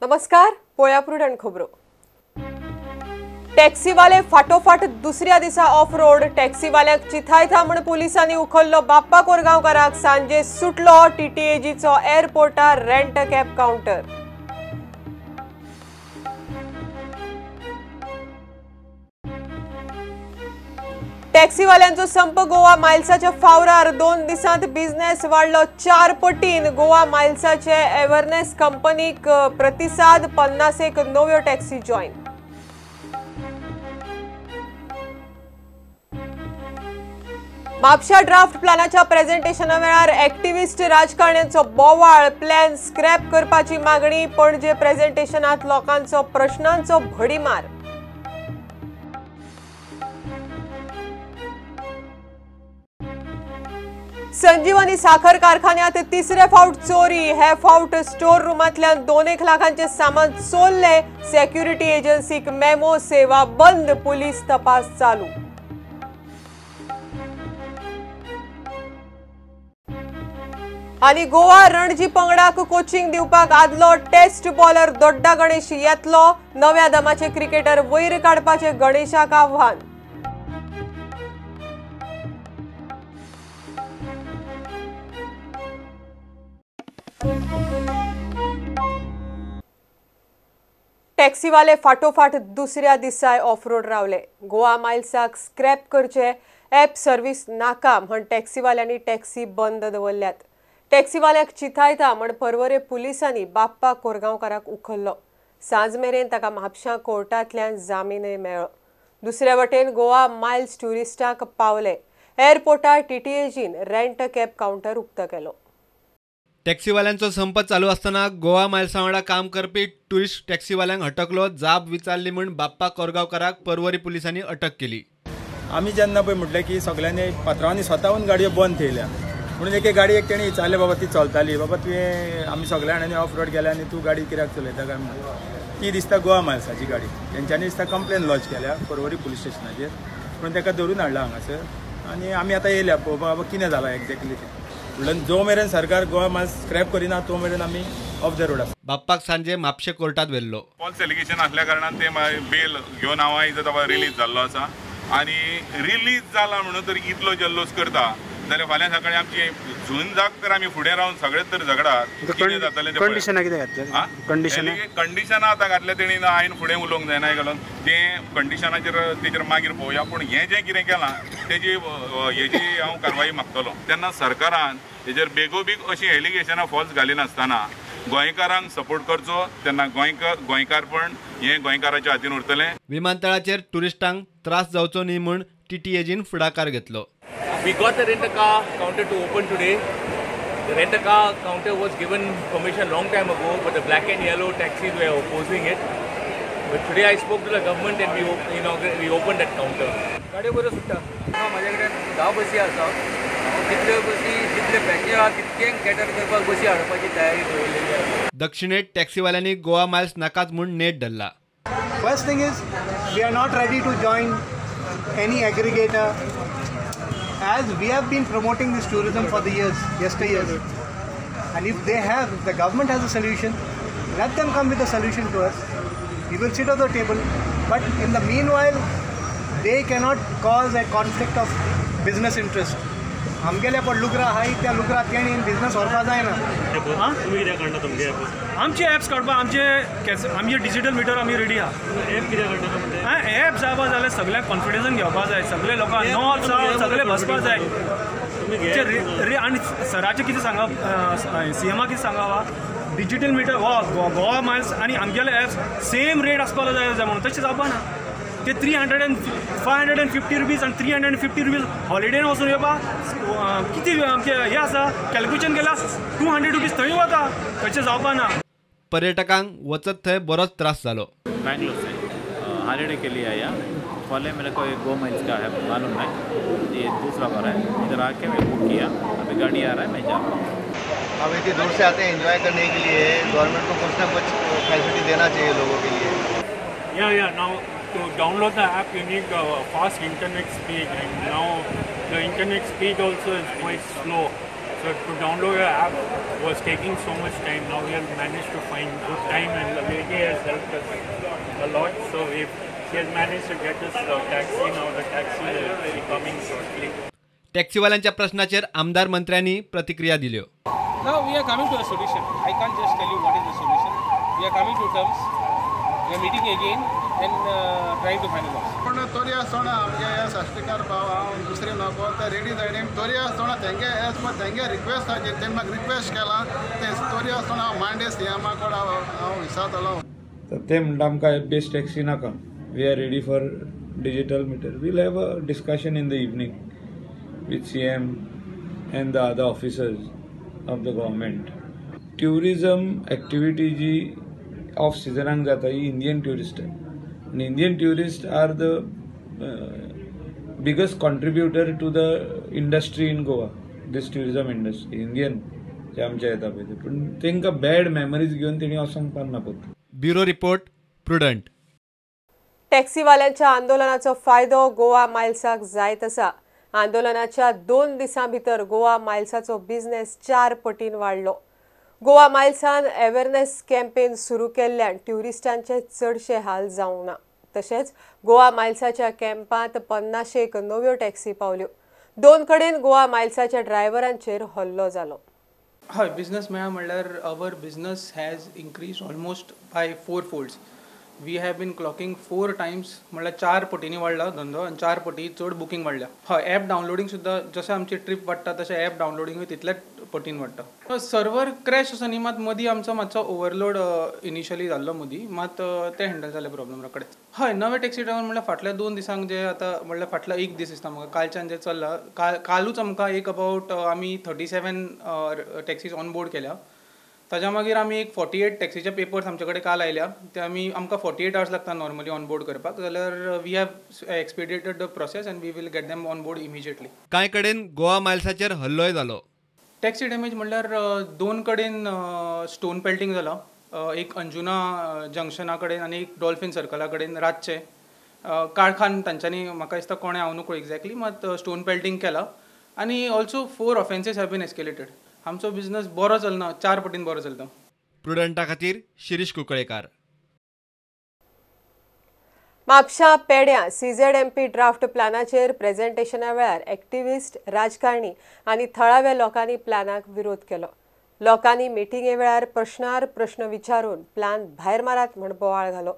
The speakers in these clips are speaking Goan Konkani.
नमस्कार, पळया प्रुडंट खबरो. टॅक्सीवाले फाटोफाट दुसऱ्या दिसा ऑफ रोड. टॅक्सीवाल्यांक चिथायता म्हूण पुलिसांनी उखल्लो बाप्पा कोरगांवकाराक. सांजे सुटलो टीटीएजीचो एअरपोर्टार रेंट कॅब कावंटर. टॅक्सीवाल्यांचो संप गोवा मायल्साच्या फावरार. 2 दिसांत बिझनेस वाडलो 4 पटीन. गोवा मायल्साचे एव्हरनेस कंपनीक प्रतिसाद. 50 नव्यो टॅक्सी जॉयन. म्हापशा ड्राफ्ट प्लॅनाच्या प्रेझेंटेशना वेळार ऍक्टिव्हिस्ट राजकारण्यांचो बोवाळ. प्लॅन स्क्रॅप करपाची मागणी. पणजे प्रेझेंटेशनात लोकांचो प्रश्नांचो भडीमार. संजीवनी साखर कारखान्यात तिसरे फावट चोरी. हे फावट स्टोर रुमांतल्यान 2 लाखांचे सामान चोरले. सेक्युरिटी एजन्सीक मेमो. सेवा बंद. पुलीस तपास चालू. आनी गोवा रणजी पंगडाक कोचिंग दिवपाक आदलो टेस्ट बॉलर दोड्डा गणेश येतलो. नव्या दमाचे क्रिकेटर वयर काडपाचे गणेशाक आव्हान. टॅक्सीवाले फाटोफाट दुसऱ्या दिसाय ऑफ रोड रावले. गोवा मायल्साक स्क्रॅप करचे, ॲप सर्व्हिस नाका म्हण टॅक्सीवाल्यांनी टॅक्सी बंद दवरल्यात. टॅक्सीवाल्याक चिथायता म्हण पर्वरे पुलिसांनी बाप्पा कोरगांवकाराक उखल्लो. सांज मेरेन ताका म्हापशां कोर्टांतल्यान जामीनय मेळ्ळो. दुसऱ्या वटेन गोवा मायल्स ट्युरिस्टांक पावले. एअरपोर्टार टीटीएजीन रेंट कॅब कावंटर उक्तो केलो. टॅक्सीवाल्यांचो संप चालू असताना गोवा मायल्सा वांगडा काम करपी टुरिस्ट टॅक्सीवाल्यांक हटकलो. जाब विचारली म्हूण बाप्पा कोरगांवकाराक पर्वरी पुलिसांनी अटक केली. आमी जेन्ना पळय म्हटलें की सगळ्यांनी पात्रांवांनी स्वताहून गाडयो बंद थेयल्या म्हणून एक गाडी एक तेणी विचारलें, बाबा ती चलताली, बाबा तुवें आमी सगळ्या जाणांनी ऑफ रोड गेल्या आनी तूं गाडी कित्याक चलयता काय म्हणून. ती दिसता गोवा मायल्साची गाडी. तेंच्यांनी दिसता कंप्लेन लॉज केल्या पर्वरी पुलीस स्टेशनाचेर म्हणून ताका धरून हाडला हांगासर. आनी आमी आतां येयल्या पळोवपाक बाबा कितें जालां एक्झॅक्टली तें. म्हणून जो मेरेन सरकार गोवा मायल्स स्क्रॅप करिना तो मेरेन आमी ऑफ the road आसा. बाप्पाक सांजे म्हापशे कोर्टात व्हेल्लो. फॉल्स एलिगेशन आसल्या कारणान ते बेल घेवन हांव आयज रिलीज जाल्लो आसा. आनी रिलीज जाला म्हणून तर इतलो जल्लोस करता जाल्यार फाल्यां सकाळी आमची झूंजाक तर आमी फुडें रावन सगळेच तर झगडात कितें जातलें. कंडिशनां कितें घातलें? कंडिशनां आतां घातल्या तेणी हांवें फुडें उलोवंक जायना घालून तें कंडिशनाचेर तेजेर मागीर पळोवया. पूण हें जें कितें केलां तेजी हेजी हांव कारवाई मागतलो. तेन्ना सरकारान हेजेर बेगोबेग अशीं एलिगेशनां फॉल्स घालिनासतना गोंयकारांक सपोर्ट करचो. तेन्ना गोंयकारपण हें गोंयकाराच्या हातीन उरतलें. विमानतळाचेर ट्युरिस्टांक त्रास जावचो न्ही म्हूण टीटीएजीन फुडाकार घेतलो. We got the rent-a-car counter to open today. The rent-a-car counter was given permission long time ago, but the black and yellow taxis were opposing it. But today I spoke to the government and we opened that counter. गाडयो बऱ्यो सुट्टा. म्हाज्या कडेन 10 बसी आसा. जितल्यो बसी जितले पॅकेज आहा तितक्यांक कॅटर करपाक बसी हाडपाची तयारी दवरलेली आसा. दक्षिणेत टॅक्सीवाल्यांनी गोवा मायल्स नाकाच म्हूण नेट धरला. First thing is we are not ready to join any aggregator. As we have been promoting this tourism for the years, yesteryears, and if they have, if the government has a solution, let them come with a solution to us. We will sit at the table, but in the meanwhile, they cannot cause a conflict of business interest. आमगेले पण लुगरा आहाय त्या लुगरा तेणी बिझनेस व्हरपा जायना. तुमी कित्याक काडटा तुमगे एप? आमचे एप्स काडपाक आमचे डिजिटल मिटर आमी रेडी आहा. एप कित्याक काडटा? एप जावपा जाल्यार सगळ्यांक कॉन्फिडन्सान घेवपा जाय. सगळे लोकांक नॉर्थ सावथ सगळे बसपा जाय. आनी सराचें कितें सांगप, सीएमा कितें सांगप, डिजिटल मिटर हो गोवा मायल्स आनी आमगेले एप्स सेम रेट आसपाक जाय म्हणून तशें जावपा ना. ते 300 550 रुपीज आनी 350 रुपीज हॉलिडेन वचून येवपाक कितें आमचें हें आसा कॅल्क्युलेशन केल्यार 200 रुपीज थंय वता. तशें जावपा ना. पर्यटकांक वचत थंय बरोच त्रास जालो. बैंगलोर से हॉलीडे के लिए आया. पहले मेरे को एक गो माइल्स का है मालूम है, ये दूसरा बार है. इधर आके मैं बुक किया, अभी गाड़ी आ रहा है, मैं जा रहा हूँ. हम इतनी दूर से आते हैं एंजॉय करने के लिए. गवर्नमेंट को कुछ ना कुछ फैसिलिटी देना चाहिए लोगों के लिए. या now to download the app you need fast internet speed, and now the internet speed also is quite slow. So So to download the app was taking so much time. Now we have managed to find good time, and the lady has helped us a lot. So if she has managed to get us a taxi, now the taxi will be coming shortly. टॅक्सीवाल्यांच्या प्रश्नाचेर आमदार मंत्र्यांनी प्रतिक्रिया दिल्यो. Now we are coming to a solution. I can't just tell you what is the solution. We are coming to terms. We are meeting again and trying to finalize. पण तरी आसतना आमगे ह्या साश्टीकार भाव हांव दुसरे नको ते रेडी जायनी तरी आसतना तेंगे एज पर तेंगे रिक्वेस्ट आसा तेणें म्हाका रिक्वेस्ट केला ते तरी आसतना हांव मांडे सीएमा कडेन हांव विचारतलो. तर ते म्हणटा आमकां एप बेस्ड टॅक्सी नाका, we are ready for digital meter. We'll have a discussion in the evening with CM and the other officers of the government. Tourism activity ji of सिजनाक जाता ही इंडियन ट्युरिस्ट आनी Indian tourist are the biggest contributor to the industry in Goa, this tourism industry. Indian जे आमच्या येता पळय ते, पूण तांकां बॅड मेमरीज घेवन तेणी वचोंक पारना परतून. Bureau report, Prudent. टॅक्सीवाल्यांच्या आंदोलनाचो फायदो गोवा मायल्साक जायत आसा. आंदोलनाच्या 2 दिसां भितर गोवा मायल्साचो बिझनेस 4 पटीन वाडलो. गोवा मायल्सान अवेरनेस कॅम्पेन सुरू केल्ल्यान ट्युरिस्टांचे चडशे हाल जावंक ना. तशेंच गोवा मायल्साच्या कॅम्पांत 50 नव्यो टॅक्सी पावल्यो. 2 कडेन गोवा मायल्साच्या ड्रायव्हरांचेर हल्लो जालो. हय, बिझनेस मेळ्ळा म्हणल्यार our business has increase almost by 4 folds. We have been clocking 4 times म्हणल्यार 4 पटींनी वाडला धंदो आनी 4 पटी चड बुकींग वाडल्या. हय, एप डावनलोडींग सुद्दां जशें आमची ट्रीप वाडटा तशें एप डावनलोडींगूय तितलेच पटीन वाडटा. सर्वर क्रॅश असो न्ही, मात मदीं आमचो मातसो ओवरलोड इनिशियली जाल्लो मदीं, मात तें हँडल जालें प्रॉब्लम रोखडेच. हय, नवे टॅक्सी ड्रायव्हर म्हणल्यार फाटल्या 2 दिसांक जे आतां म्हणल्यार फाटलो 1 दीस दिसता म्हाका कालच्यान जे चल्ला, कालूच आमकां एक अबावट आमी 37 टॅक्सीज ऑन बोर्ड केल्या. ताज्या मागीर आमी एक 48 टॅक्सीचे पेपर्स आमचे कडेन काल आयल्या, ते आमी आमकां 48 आवर्स लागता नॉर्मली ऑन बोर्ड करपाक, जाल्यार we have expedited the process and we will get them on board immediately. कांय कडेन गोवा मायल्साचेर हल्लोय जालो. टॅक्सी डॅमेज म्हणल्यार 2 कडेन स्टोन पेल्टींग जाला, एक अंजुना जंक्शना कडेन आनी एक डॉल्फीन सर्कला कडेन रातचे काळखान तांच्यांनी म्हाका दिसता कोणें हांव नको एक्झॅक्टली मात स्टोन पेल्टींग केला. आनी also 4 offences have been escalated. आमचो बिझनेस बरो चलना, 4 पटीन बरो चलता. प्रुडंटा खातीर शिरीष कुंकळेकार. म्हापशा पेड्यां CZMP draft प्लॅनाचेर प्रेझेंटेशना वेळार एक्टिविस्ट, राजकारणी आनी थळाव्या लोकांनी प्लॅनाक विरोध केलो. लोकांनी मिटिंगे वेळार प्रश्नार प्रश्न विचारून प्लॅन भायर मारात म्हण बोवाळ घालो.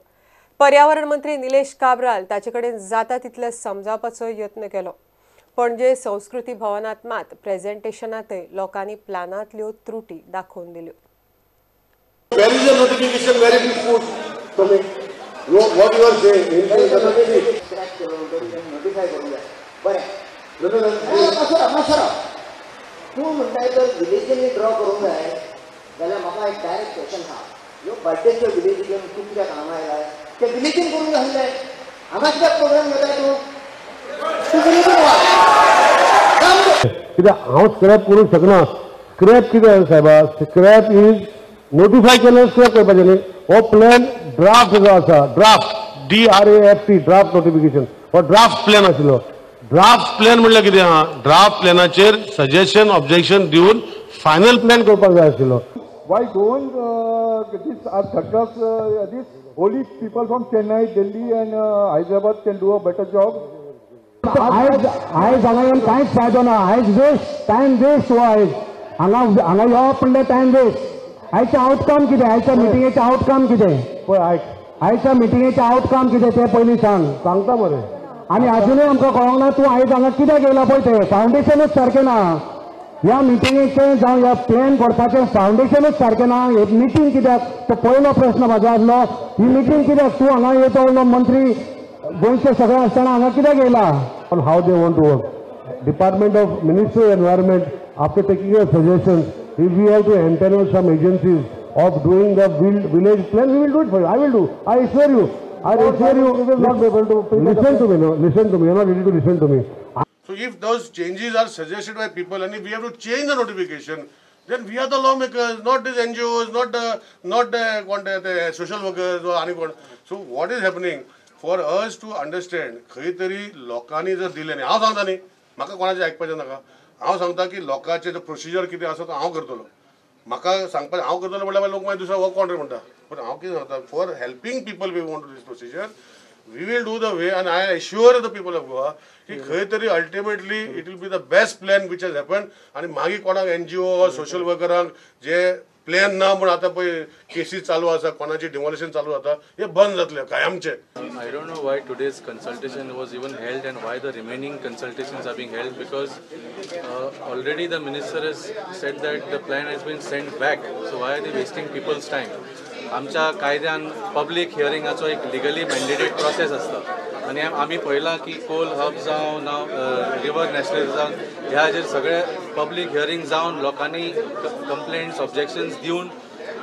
पर्यावरण मंत्री निलेश काब्राल ताचे कडेन जाता तितले समजावपाचो यत्न केलो. पणजे संस्कृती भवनात मात प्रेझेंटेशनातय लोकांनी प्लॅनांतल्यो त्रुटी दाखोवन दिल्यो. Where is the notification? Where it is put? What you are saying? Notify करूंक जाय. बरें, तूं म्हणटाय तर विलेजींनी ड्रॉ करूंक जाय जाल्यार म्हाका एक डायरेक्ट क्वेश्चन आहा, ह्यो बाड्डेच्यो विलेजी घेवन तूं कित्याक हांगा आयला? ते विलेजीन करूंक जाय आसलें, हांगा कित्याक प्रोग्राम घेताय तूं? तूं विलेजीन कित्याक हांव स्क्रॅप करूंक शकना. स्क्रॅप कितें सायबा, स्क्रॅप is notify केल्यार स्क्रॅप करपाचें न्ही. हो प्लॅन ड्राफ्ट जो आसा, ड्राफ्ट DRAFT draft notification, हो ड्राफ्ट प्लॅन आशिल्लो. ड्राफ्ट प्लॅन म्हणल्यार कितें आहा, ड्राफ्ट प्लॅनाचेर सजेशन ऑब्जेक्शन दिवन फायनल प्लॅन करपाक जाय आशिल्लो. Why don't this are third class, this only people from Chennai, Delhi and Hyderabad can do a better job. आयज आयज हांगा येवन कांयच फायदो ना. आयज वेस्ट, टायम वेस्ट हो. आयज हांगा हांगा येवप म्हणल्यार टायम वेस्ट. आयचें आवटकम कितें, आयच्या मिटिंगेचें आवटकम कितें पळय, आयक, आयच्या मिटिंगेचें आवटकम कितें तें पयलीं सांग. सांगता मरे. आनी आजुनूय आमकां कळोंक ना तूं आयज हांगा कित्याक येयला पळय, तें फावंडेशनूच सारकें ना. ह्या मिटिंगेचें जावं ह्या प्लॅन करपाचें फावंडेशनूच सारकें ना. हे मिटींग कित्याक, तो पयलो प्रश्न म्हाजो आसलो, ही मिटींग कित्याक? तूं हांगा येतो मंत्री गोंयचे सगळें आसतना हांगा कित्याक येयला? On how they want to work. Department of Ministry of Environment, after taking your suggestions, if we have to empanel some agencies of doing the village plan, we will do it for you. I will do. I assure you. I assure you. We will not be able to. Listen to me. No, listen to me. You are not ready to listen to me. So if those changes are suggested by people and if we have to change the notification, then we are the lawmakers, not these NGOs, not the social workers or anyone. So what is happening? For us to understand, खंय तरी लोकांनी जर दिलें न्ही, हांव सांगता न्ही, म्हाका कोणाचें आयकपाचें नाका. हांव सांगता की लोकांचे जे प्रोसिजर कितें आसा तो हांव करतलो. म्हाका सांगपाक हांव करतलो म्हणल्यार लोक मागीर दुसरो हो कोण रे म्हणटा. पूण हांव कितें सांगता, for helping people we want to this procedure, we will do the way and I assure the people of Goa की खंय तरी ultimately it will be the best plan which has happen. आनी मागीर कोणाक एनजीओ ऑर सोशल वर्करांक जे प्लॅन ना म्हूण आतां पळय केसीस चालू आसा, कोणाची डिमॉलिशन चालू जाता, हे बंद जातले कायमचे. I don't know why today's consultation was even held and why the remaining consultations are being held, because already the minister has said that the plan has been sent back. So why are they wasting people's time? आमच्या कायद्यान पब्लीक हियरिंगाचो एक लिगली मॅन्डेटेड प्रोसेस आसता आनी आमी पळयलां की कोल हब जावं ना रिवर नॅशनल जावं ह्या हाजेर सगळे पब्लीक हियरींग जावन लोकांनी कंप्लेंट्स ऑब्जेक्शन्स दिवन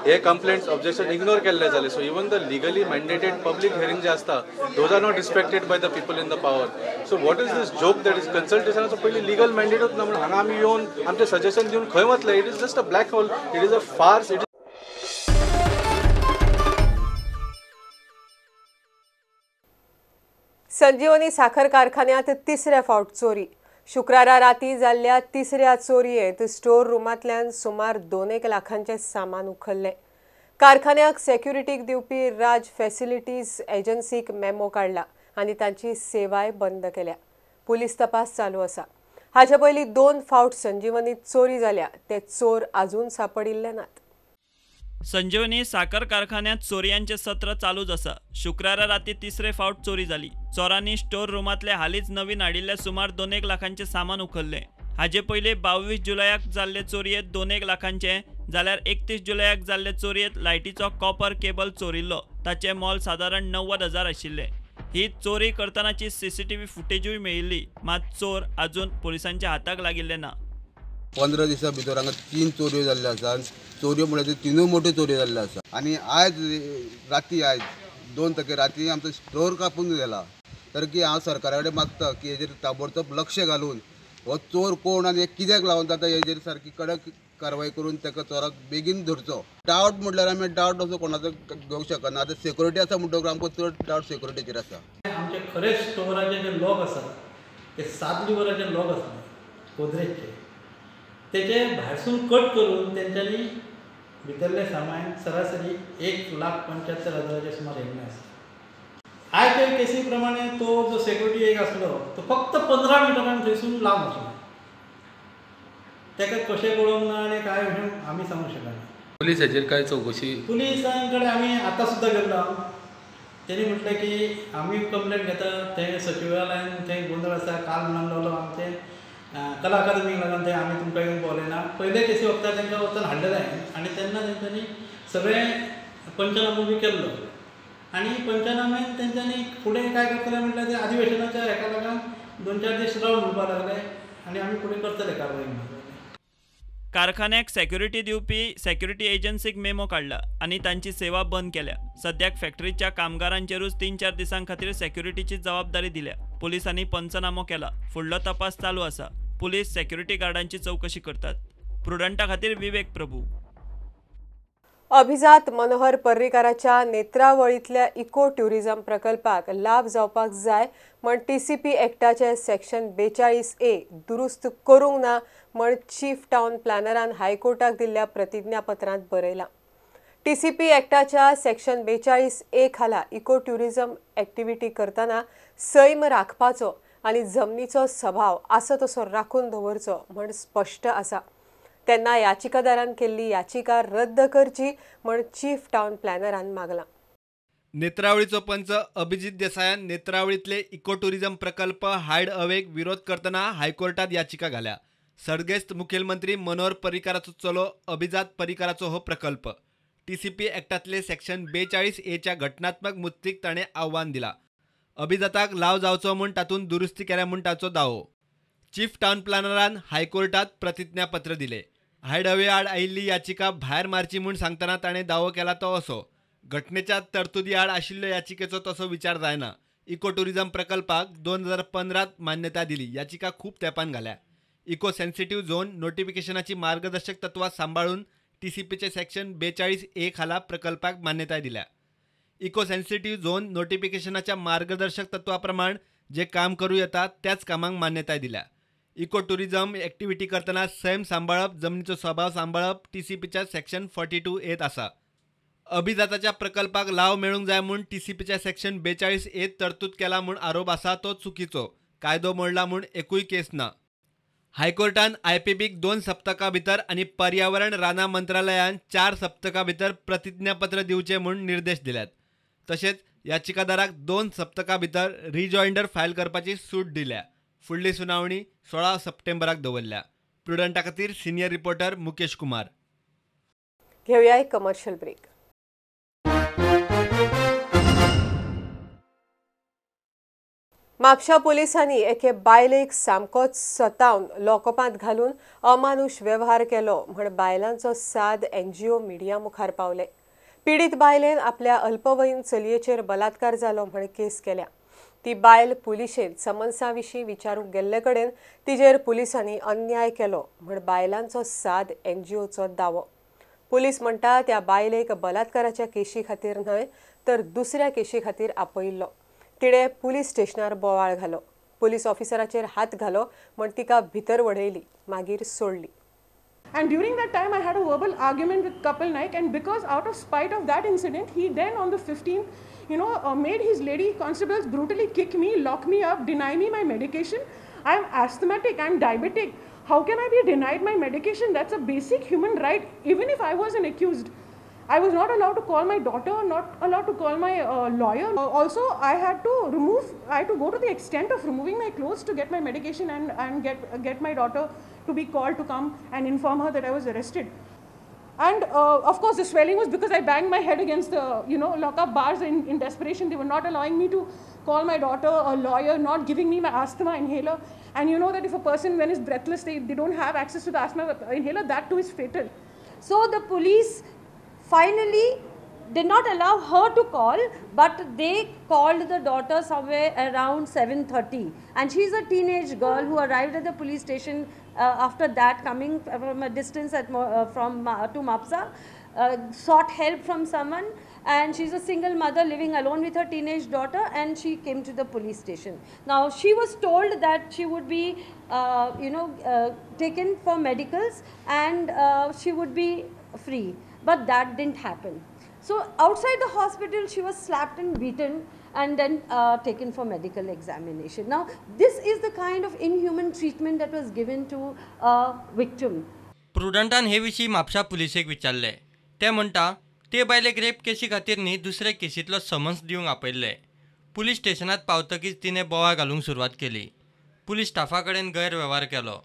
हे कंप्लेंट्स ऑब्जेक्शन इग्नोर केल्ले जाले. So even the legally mandated public hearing जे आसता those are not respected by the people in the power. So what is this joke that is कन्सल्टेशनाचो पयलीं लिगल मॅन्डेटूच ना म्हणून हांगा आमी येवन आमचें सजेशन दिवन खंय वतले? It is just a black hole, it is a farce. It Sanjivani साखर कारखान्यात तिसऱ्या फावट चोरी. शुक्रारा राती जाल्ल्या तिसऱ्या चोरयेंत स्टोर रुमांतल्यान सुमार 2 लाखांचें सामान उखल्लें. कारखान्याक सेक्युरिटीक दिवपी राज फॅसिलिटीज एजन्सीक मेमो काडला आनी तांची सेवाय बंद केल्या. पुलीस तपास चालू आसा. हाचे पयलीं 2 फावट संजीवनीत चोरी जाल्या, ते चोर अजून सापडिल्ले नात. संजीवनी साखर कारखान्यात चोरयांचे सत्र चालूच आसा. शुक्रारा राती तिसरे फावट चोरी जाली. चोरांनी स्टोर रुमांतले हालींच नवीन हाडिल्ले सुमार 2 लाखांचें सामान उखल्लें. हाजे पयलीं 22 जुलयाक जाल्ले चोरयेंत 2 लाखांचें जाल्यार 31 जुलयाक जाल्ले चोरयेंत लायटीचो कॉपर केबल चोरिल्लो. ताचें मोल सादारण 90,000 आशिल्लें. ही चोरी करतनाची सीसीटीव्ही फुटेजूय मेळिल्ली, मात चोर अजून पुलिसांच्या हाताक लागिल्ले ना. 15 दिसां भितर हांगा 3 चोरयो जाल्ल्यो आसा. चोरयो म्हळ्यार तिनूय मोट्यो चोरयो जाल्ल्यो आसा. आनी आयज राती आयज 2 तारखे राती आमचो स्टोर कापून गेला. तर की हांव सरकारा कडेन मागता की हेजेर ताबडतोब लक्ष घालून हो चोर कोण आनी हे कित्याक लागून जाता हेजेर सारकी कडक कारवाय करून ताका चोराक बेगीन धरचो. डावट म्हटल्यार आमी डावट असो कोणाचो घेवंक शकना. आतां सेक्युरिटी आसा म्हणटकच आमकां चड डावट सेक्युरिटीचेर आसा. आमचे खरे स्टोराचे जे लॉक आसा ते 7 लिवराचे लॉक आसले गोदरेजचे, तेचे भायरसून कट करून तेंच्यांनी भितरलें सामान सरासरी 1,75,000 सुमार येयल्लें आसा. आयच्या केसी प्रमाणे तो जो सेक्युरिटी एक आसलो तो फक्त 15 मिटरान थंयसून लांब आसलो. ताका कशें कळोंक ना आनी काय म्हणून आमी सांगूंक शकना. पुलीस हेजेर काय चवकशी? पुलिसां कडेन आमी आतां सुद्दां गेल्लो. तेणी म्हटलें की आमी कंप्लेन घेता, थंय सचिवालयान थंय गोंदळ आसा, काल म्हणून लागलो आमचें कला अकादमीक लागून ते आमी तुमकां येवन पावले ना. पयले केसी वखदार तांकां वचून हाडलेलें आनी तेन्ना तेंच्यांनी सगळें पंचनामो बी केल्लो आनी पंचनाम्यान तेंच्यांनी फुडें काय करतले म्हटल्यार ते अधिवेशनाच्या हेका लागून 2-4 दीस राव म्हणपाक लागले आनी आमी फुडें करतले कारवाय. कारखान्याक सेक्युरिटी दिवपी सेक्युरिटी एजन्सीक मेमो काडला आनी तांची सेवा बंद केल्या. सद्याक फॅक्टरीच्या कामगारांचेरूच 3-4 दिसां खातीर सेक्युरिटीची जबाबदारी दिल्या. पुलिसांनी पंचनामो केला, फुडलो तपास चालू आसा. पुलीस सेक्युरिटी गार्डांची चौकशी करतात. प्रुडंटा खातीर विवेक प्रभू. अभिजात मनोहर पर्रीकाराच्या नेत्रावळींतल्या इको ट्युरिझम प्रकल्पाक लाभ जावपाक जाय म्हण टीसीपी एक्टाचे सेक्शन 42A दुरुस्त करूंक ना म्हण चीफ टावन प्लॅनरान हायकोर्टाक दिल्ल्या प्रतिज्ञापत्रांत बरयलां. टीसीपी एक्टाच्या सेक्शन 42A खाला इको ट्युरिझम एक्टिविटी करतना सैम राखपाचो आनी जमनीचो सभाव आसा तसो राखून दवरचो म्हण स्पश्ट आसा. तेन्ना याचिकादारान केल्ली याचिका रद्द करची म्हण चीफ टावन प्लॅनरान मागलां. नेत्रावळीचो पंच अभिजीत देसायान नेत्रावळींतले इको ट्युरिझम प्रकल्प हायड अवेक विरोध करतना हायकोर्टात याचिका घाल्या. सर्गेस्त मुखेलमंत्री मनोहर पर्रीकाराचो चलो अभिजात पर्रीकाराचो हो प्रकल्प. टीसीपी एक्टांतले सेक्शन 42Aच्या घटनात्मक मुस्तीक ताणें आव्हान दिला. अभिजाताक लाव जावचो म्हूण तातूंत दुरुस्ती केल्या म्हूण ताचो दावो. चीफ टावन प्लॅनरान हायकोर्टात प्रतिज्ञापत्र दिले. हायडअवे आड आयिल्ली याचिका भायर मारची म्हूण सांगतना ताणें दावो केला तो असो, घटनेच्या तरतुदी आड आशिल्ल्या याचिकेचो तसो विचार जायना. इको ट्युरिझम प्रकल्पाक 2015 मान्यता दिली. याचिका खूब तेंपान घाल्या. इको सेन्सिटिव्ह झोन नोटिफिकेशनाची मार्गदर्शक तत्वां सांबाळून टीसीपीचे सेक्शन 42A खाला प्रकल्पाक मान्यताय दिल्या. इको सेन्सिटिव्ह झोन नोटिफिकेशनाच्या मार्गदर्शक तत्वा प्रमाण जे काम करूं येता त्याच कामांक मान्यताय दिल्या. इको टुरिझम एक्टिविटी करतना सैम सांबाळप, जमनीचो स्वभाव सांबाळप टीसीपीच्या सेक्शन 42 एत आसा. अभिजाताच्या प्रकल्पाक लाव मेळूंक जाय म्हूण टीसीपीच्या सेक्शन 42 एत तरतूद केला म्हूण आरोप आसा तो चुकीचो. कायदो मोडला म्हूण एकूय केस ना. हायकोर्टान आयपीबीक 2 सप्तकां भितर आनी पर्यावरण रानां मंत्रालयान 4 सप्तकां भितर प्रतिज्ञापत्र दिवचें म्हूण निर्देश दिल्यात. तशेंच याचिकादाराक 2 सप्तकां भितर रिजॉइंडर फायल करपाची सूट दिल्या. फुडली सुनावणी 16 सप्टेंबराक दवरल्या. प्रुडंटा खातीर सिनियर रिपोर्टर मुकेश कुमार. घेवया एक कमर्शियल ब्रेक. म्हापशा पोलिसांनी एके बायलेक सामकोच सतावन लॉकअपांत घालून अमानुश वेव्हार केलो म्हण बायलांचो साद एनजीओ मिडिया मुखार पावले. पीडित बायलेन आपल्या अल्पवयीन चलयेचेर बलात्कार जालो म्हण केस केल्या. ती बायल पुलिशेंत समन्सा विशीं विचारूंक गेल्ले कडेन तिजेर पुलिसांनी अन्याय केलो म्हण बायलांचो साद एनजीओचो दावो. पुलीस म्हणटा त्या बायलेक बलात्काराच्या केशी खातीर न्हय तर दुसऱ्या केशी खातीर आपयिल्लो. तिणें पुलीस स्टेशनार बोवाळ घालो, पुलीस ऑफिसराचेर हात घालो म्हण तिका भितर वडयली, मागीर सोडली. And during that time, I had a verbal argument with Kapil Naik, and because out of spite of that incident, he then on the 15th, made his lady constables brutally kick me, lock me up, deny me my medication. I am asthmatic, I am diabetic. How can I be denied my medication? That's a basic human right, even if I was an accused. I was not allowed to call my daughter, not allowed to call my lawyer. Also, I had to go to the extent of removing my clothes to get my medication and get my daughter to be called to come and inform her that I was arrested. And of course, the swelling was because I banged my head against the, lock-up bars in desperation. They were not allowing me to call my daughter, a lawyer, not giving me my asthma inhaler. And you know that if a person, when is breathless, they don't have access to the asthma inhaler, that too is fatal. So the police finally did not allow her to call, but they called the daughter somewhere around 7:30, and she's a teenage girl who arrived at the police station after that, coming from a distance at to Mapsa, sought help from someone, and she's a single mother living alone with her teenage daughter, and she came to the police station. Now she was told that she would be taken for medicals and she would be free, but that didn't happen. So outside the hospital, she was slapped and beaten and then taken for medical examination. Now, this is the kind of inhuman treatment that was given to a victim. प्रुडंटान हे विशीं म्हापशा पुलिसेक विचारले. ते म्हणटा ते बायलेक रेप केशी खातीर न्ही दुसरे केशींतलो समन्स दिवंक आपयल्ले. पुलीस स्टेशनांत पावतकीच तिणें बोवाळ घालूंक सुरवात केली. पुलीस स्टाफा कडेन गैरवेव्हार केलो.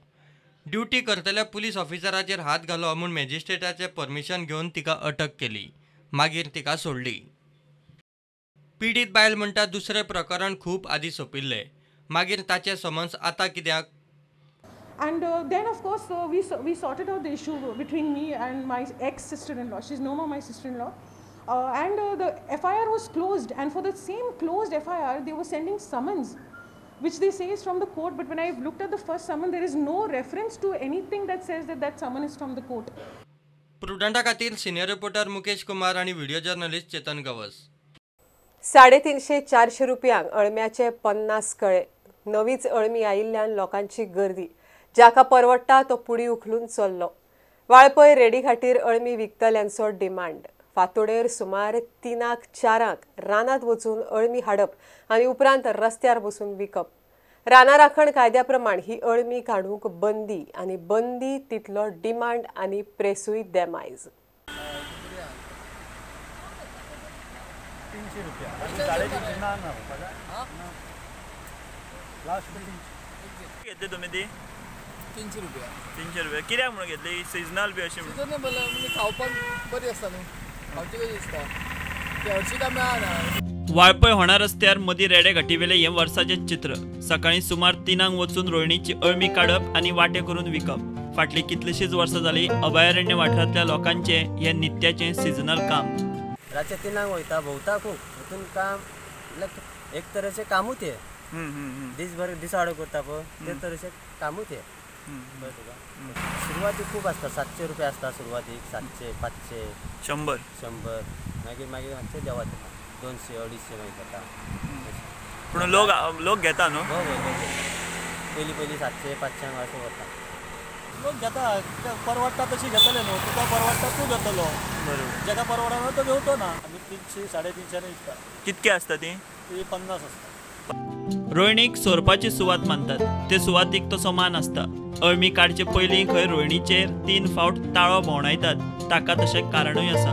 ड्युटी करतल्या पुलीस ऑफिसराचेर हात घालो म्हूण मॅजिस्ट्रेटाचें परमिशन घेवन तिका अटक केली. मागीर तिका सोडली. पीडित बायल म्हणटा दुसरें प्रकरण खूब आदीं सोंपिल्लें, मागीर ताचें समन्स आतां कित्याक? And then of course we sorted out the issue between me and my ex-sister-in-law. She's no more my sister-in-law. And the FIR was closed, and for the same closed FIR they were sending summons, which they say is from the court, but when I've looked at the first summon, there is no reference to anything that says that that summon is from the court. प्रुडंटा खातीर सिनियर रिपोर्टर मुकेश कुमार आनी व्हिडिओ जर्नलिस्ट चेतन गवस. 350-400 रुपयांक अळम्याचे 50 कळे. नवीच अळमी आयिल्ल्यान लोकांची गर्दी. जाका परवडटा तो पुडी उखलून चल्लो. वाळपय रेडी खाटीर अळमी विकतल्यांचो डिमांड. फातोडेर सुमार 3-4 रानांत वचून अळमी हाडप आनी उपरांत रस्त्यार बसून विकप. रानां राखण कायद्या प्रमाण ही अळमी काडूंक बंदी आनी बंदी तितलो डिमांड आनी प्रेसूय देमायज. 300 रुपया 350 ना ना लास्ट 300 घेतली तुम्ही ती 300 रुपया. 300 रुपया कित्याक म्हणून घेतली? सिजनल बी अशी सिजनेबल म्हणजे खावपाक बरी आसता न्हू, खावची कशी दिसता ती हरशीं काय मेळना. वाळपय होणा रस्त्यार मदीं रेडे घाटीवेलें हें वर्साचें चित्र. सकाळीं सुमार 3 वचून रोयणीची अळमी काडप आनी वांटे करून विकप. फाटलीं कितलींशींच वर्सां जालीं अभयारण्य वाठारांतल्या लोकांचें हें नित्याचें सिजनल काम. रातचे 3 वयता, भोंवता खूब, हितून काम एक तरेचें कामूच हें. दीसभर दिसाडो करता पळय ते तरेचें कामूच हें. कळ्ळें तुका? सुरवातीक खूब आसता, 700 रुपया आसता सुरवातीक, 700, 500, 100, 100, मागीर मागीर मातशें देंवता 200, 250 मागीर जाता. पूण लोक घेता न्हू? हय, पयलीं पयलीं 700 500 अशें वता. लोक घेता, परवडटा तशी घेतले न्हू, तुका परवडटा तूं घेतलो, बरोबर, जेका परवडना तो घेवचो ना. आमी 300 350 विकता. कितके आसता ती? ती 50 आसता. रोयणीक सोरपाची सुवात मानतात. ते सुवातीक तसो मान आसता. अळमी काडचे पयलीं खंय रोयणीचेर 3 फावट ताळो भोंवडायतात. ताका तशें कारणूय आसा.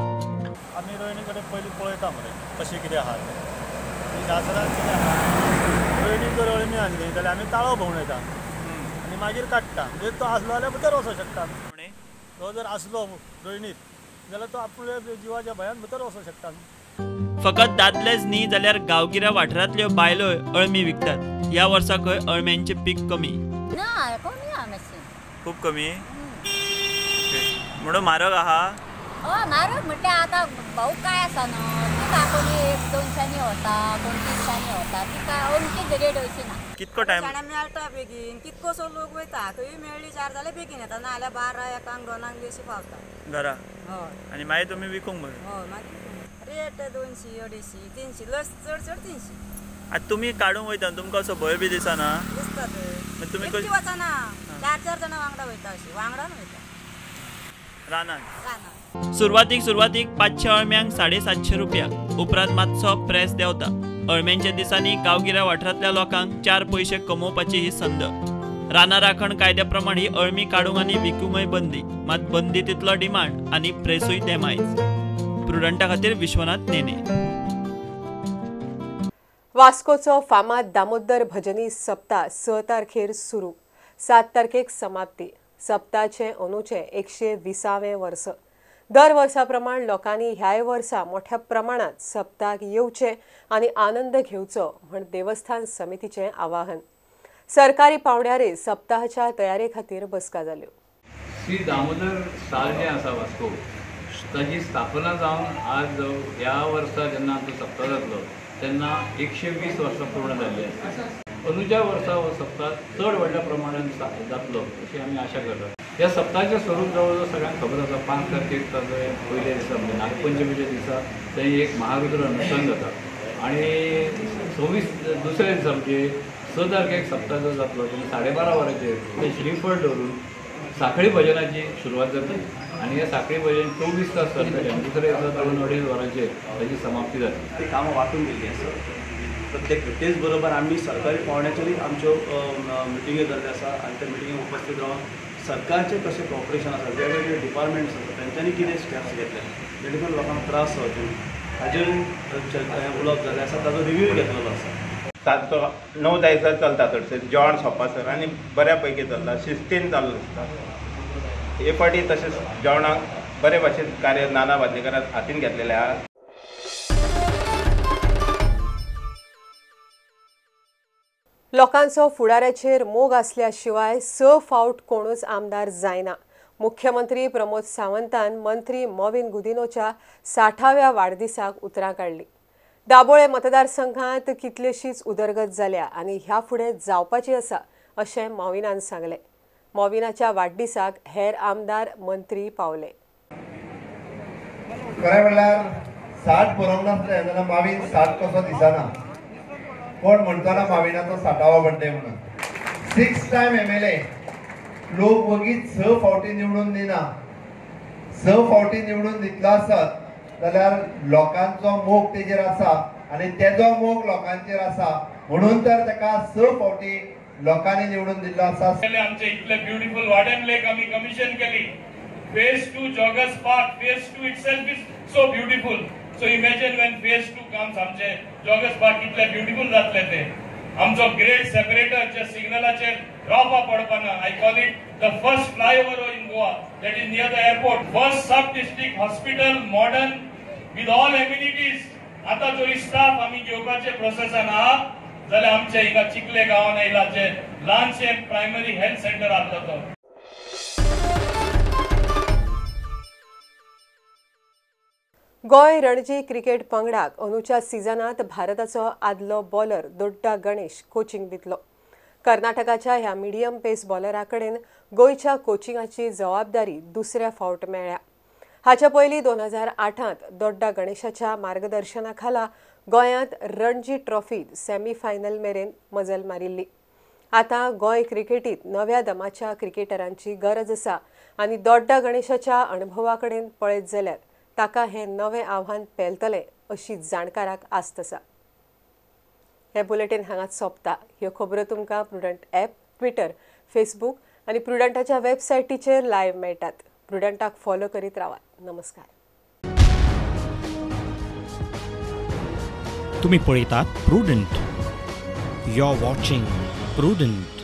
आमी रोयणी कडेन पयलीं पळयता मरे कशें कितें आहा तें, शास्त्रान कितें आहा. रोयणीक जर अळमी आसली जाल्यार आमी ताळो भोंवडायता आनी मागीर काडटा. म्हणजे तो आसलो जाल्यार भितर वचोंक शकता. तो जर आसलो रोयणीत जाल्यार तो आपल्या जिवाच्या भंयान भितर वचोंक शकता. फकत दादलेच न्ही जाल्यार गांवगिऱ्या वाठारांतल्यो बायलोय अळमी विकतात. ह्या वर्सा खंय अळम्यांचें पीक कमी. ना कमी आहा मातशें, खूब कमी म्हणून म्हारग आहा. हय म्हारग म्हटल्यार आतां भाव काय आसा न्हू, तिका कोणी 200 वता, कोण 300 वता, तिका अमकीच रेट अशी ना. कितको टायम मेळटा बेगीन, कितकोसो लोक वयता, खंय मेळ्ळी 4 जाल्यार बेगीन येता, ना जाल्यार 12 1 2 अशी पावता घरा. हय आनी मागीर तुमी विकूंक बरें. हय मागीर रेट 200 250 300 लस चड चड 300. आतां तुमी काडूंक वयता, तुमकां असो भंय बी दिसना? दिसता. तुमी एकटी वचना, 4-4 जाणां वांगडा वयता, अशी वांगडान वयता रानान. सुरवातीक सुरवातीक 500 अळम्यांक 750 रुपया, उपरांत मातसो प्रेस देंवता. अळम्यांच्या दिसांनी गांवगिऱ्या वाठारांतल्या लोकांक 4 पयशे कमोवपाची ही संद. रानां राखण कायद्या प्रमाण ही अळमी काडूंक आनी विकूंकय बंदी, मात बंदी तितलो डिमांड आनी प्रेसूय तेमायच. प्रुडंटा खातीर विश्वनाथ नेने. वास्कोचो फामाद दामोदर भजनी सप्ताह 6 तारखेर सुरू, 7 तारखेक समाप्ती. सप्ताचे अंदूचें 120वें वर्स. दर वर्सा प्रमाण लोकांनी ह्याय वर्सा मोठ्या प्रमाणात सप्ताक येवचें आनी आनंद घेवचो म्हण देवस्थान समितीचें आवाहन. सरकारी पावंड्यार सप्ताहाच्या तयारे खातीर बसका जाल्यो. श्री दामोदर साल जें आसा वास्को, ताजी स्थापना जावन आज ह्या वर्सा जेन्ना आमचो सप्ताह जातलो तेन्ना 120 वर्सां पूर्ण जाल्ली आसा. अंदूच्या वर्सा हो सप्ताह चड व्हडल्या प्रमाणान जातलो अशी आमी आशा करतात. ह्या सप्ताहाचें स्वरूप जवळ जवळ सगळ्यांक खबर आसा. 5 तारखेक ताजो पयल्या दिसा म्हणजे नागपंचमीच्या दिसा थंय एक महारुद्र अनुष्ठान जाता आनी 26 दुसऱ्या दिसा म्हणजे 6 तारखेक सप्ताह जो जातलो तेन्ना 12:30 वरांचेर थंय श्रीफळ दवरून साखळी भजनाची सुरवात जाता आनी हे साखळी भजन 24 तास चलतलें आनी दुसऱ्या दिसा 2-2.5 वरांचेर ताची समाप्ती जाता. ती कामां वांटून दिल्ली आसा प्रत्येक. तेच बरोबर आमी सरकारी पावंड्याचेरूय आमच्यो मिटिंग्यो जाल्ल्यो आसा आनी त्या मिटिंगेक उपस्थीत रावन सरकारचें कशें कॉपरेशन आसा, वेगवेगळे डिपार्टमेंट्स आसा तेंच्यांनी कितें स्टेप्स घेतले जेणे करून लोकांक त्रास जावचे न्हू हाजेर उलोवप जाल्लें आसा, ताजो रिव्यूय घेतलेलो आसा. 7 to 9 दिसा चलता चडशें जेवण सोंपासर आनी बऱ्या पैकी चलता, शिस्तीन चालू आसता. हे फावटी तशेंच जेवणाक बरे भाशेन कार्य नाना बादलेकारान हातीन घेतलेलें आहा. लोकांचो फुडाऱ्याचेर मोग आसल्या शिवाय 6 फावट कोणूच आमदार जायना. मुख्यमंत्री प्रमोद सावंतान मंत्री मॉविन गुदिनोच्या 60व्या वाडदिसाक उतरां काडली. दाबोळे मतदारसंघात कितलेशीच उदरगत जाल्या आनी ह्या फुडें जावपाची आसा अशें मॉविनान सांगलें. मॉविनाच्या वाडदिसाक हेर आमदार मंत्री पावले. खरें म्हणल्यार 60 बरोवंक नासलें जाल्यार मावीन 60 कसो दिसना. कोण म्हणटना माविनाचो 60वो बड्डे म्हणून. 6 टायम MLA लोक वगीत 6 फावटी निवडून दिना. 6 फावटी निवडून दितलो आसत जाल्यार लोकांचो मोग तेजेर आसा आनी तेजो मोग लोकांचेर आसा म्हणून तर ताका 6 फावटी लोकांनी निवडून दिल्लो आसा. आमचे इतले ब्युटिफूल वाडेम लेक आमी कमिशन केली. Phase 2 joggers park, phase 2 itself is so beautiful. So imagine when phase 2 comes, आमचे जॉगर्स पार्क कितले ब्युटिफूल जातले ते. आमचो ग्रेड सेपरेटर जे सिग्नलाचेर रोपा पडपाना, I call it the first flyover in Goa, that is near the airport. First sub district hospital, modern with all amenities. आतां जरी स्टाफ आमी घेवपाचे प्रोसेसान आहा जाल्यार आमचे हिंगा चिखले गांवान येयला जे ल्हानशें प्रायमरी हेल्थ सेंटर आहलो तो. गोंय रणजी क्रिकेट पंगडाक अंदूच्या सिजनात भारताचो आदलो बॉलर दोड्डा गणेश कोचिंग दितलो. कर्नाटकाच्या ह्या मिडियम पेस बॉलरा कडेन गोंयच्या कोचिंगाची जबाबदारी दुसऱ्या फावट मेळ्ळ्या. हाच्या पयलीं 2008 दोड्डा गणेशाच्या मार्गदर्शना खाला गोंयांत रणजी ट्रॉफीत सेमीफायनल मेरेन मजल मारिल्ली. आतां गोंय क्रिकेटीत नव्या दमाच्या क्रिकेटरांची गरज आसा आनी दोड्डा गणेशाच्या अणभवा कडेन पळयत जाल्यार ताका हें नवें आव्हान पेलतलें अशी जाणकाराक आस्त आसा. हें बुलेटीन हांगाच सोंपता. ह्यो खबरो तुमकां प्रुडंट ॲप, ट्विटर, फेसबूक आनी प्रुडंटाच्या वेबसायटीचेर लायव्ह मेळटात. प्रुडंटाक फॉलो करीत रावात. नमस्कार. तुम्ही पळयतात Prudent. You are watching Prudent.